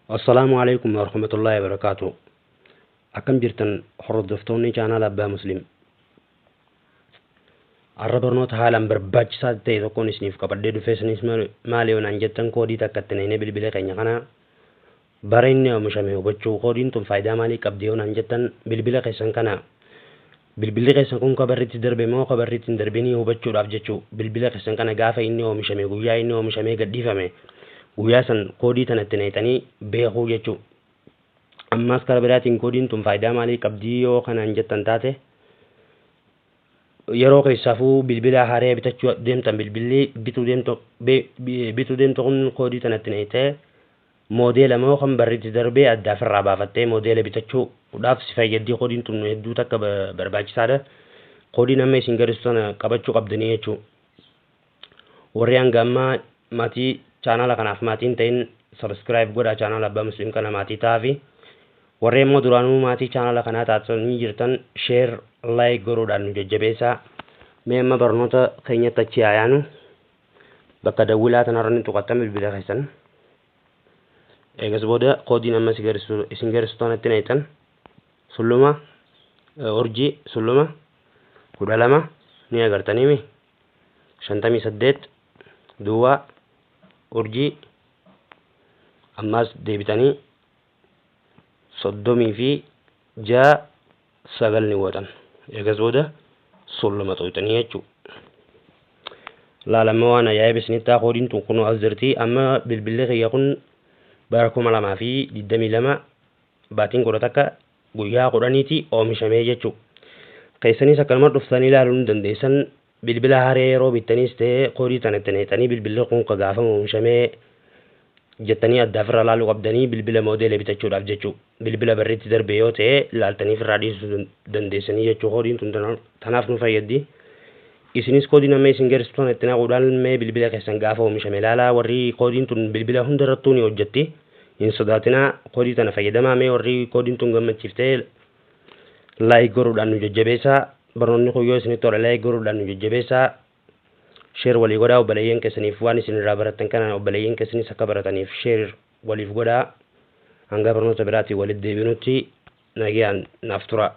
Assalaamu alaikum warahmatullaahi wabarakaatu. Akkam jirtan hordoftoonni chaanaala Abbaa Muslim? Har'a barnoota haalaan barbaachisaa ta'e tokkoon isiniif qabadhee dhufee, isinis maali yoo naan jettan, koodii takka itti naqnee bilbila keenya kana bara inni oomishame hubachuu. Koodiin tun faayidaa maalii qabdi yoo naan jettan, bilbila keessan kana, bilbilli keessan kun kabarriitti darbe moo kabarriitti hin darbinii hubachuudhaaf jechuu. Bilbila keessan kana gaafa inni oomishame, guyyaa inni oomishamee gadhiifame, guyyaa san koodii tana itti naqxanii beekuu jechuu. Ammas karaa biraatiin koodiin tun faayidaa maalii qabdii yoo kanaan jettan taate, yeroo keessaafuu bilbila haaraa bitachuu deemtan, bilbilli bituu deemtu kun koodii tana itti naqxee moodeela moo kan barriitti darbee adda ofirraa baafattee moodeela bitachuudhaaf si fayyaddi. Koodiin tun hedduu takka barbaachisaadha. Koodiin amma isin garsiisu tana qabachuu qabdanii jechuu. Warri hanga ammaa maatii chaanaala kanaaf maatiin ta'in, subscribe godhaa, chaanaala Abbaa Muslim kana maatii ta'aafi. Warri immoo duraanuu maatii chaanaala kanaa taatanii jirtan, share, like godhuudhaan nu jajjabeessaa. Mee amma barnoota keenyatti achi yaanu. Bakka dawwilaa tanarra ni tuqattan bilbila keessan. Eegas booda koodiin amma isin garsiisu tanatti naqxan. Sulluma urjii sulluma 12 ni agartaniimi 58 duwwaa urjii, ammas deebitanii 36 9 ni gootan. Eegas booda sulluma xuqxanii jechuudha. Laalama, waan ajaa'ib isinitti haa, koodiin tun kunoo as jirti. Amma bilbilli kiyya kun bara 2022 baatiin 11 guyyaa 10ti oomishamee jechuudha. Keessanis akkanuma dhuftanii ilaaluu ni dandeessan. Bilbila haaraa yeroo bittanis ta'ee koodii tana itti naqxanii bilbilli kun ka gaafa oomishamee jettanii adda ofirraa ilaaluu qabdanii bilbila moodeela bitachuudhaaf jechuudha. Bilbila barriitti darbe yoo ta'e ilaaltanii ofirraa dhiisuu dandeessanii jechuu. Koodiin tun tanaaf nu fayyaddi. Isinis koodiin amma isin garsiisu tana itti naquudhaan mee bilbila keessan gaafa oomishame ilaalaa. Warri koodiin tun bilbila hundarrattuu ni hojjetti. Hin sodaatinaa, koodii tana fayyadamaa. Mee warri koodiin tun gammachiiftee like godhuudhaan nu jajjabeessaa. Barnoonni kun yoo isinitti tola, like godhuudhaan nu jajjabeessaa. Share walii godhaa obboleeyyan keessaniif. Waan isin irraa barattan kana obboleeyyan keessanis akka barataniif share waliif godhaa. Hanga barnoota biraatiin walitti deebinutti nagayaan naaf tura.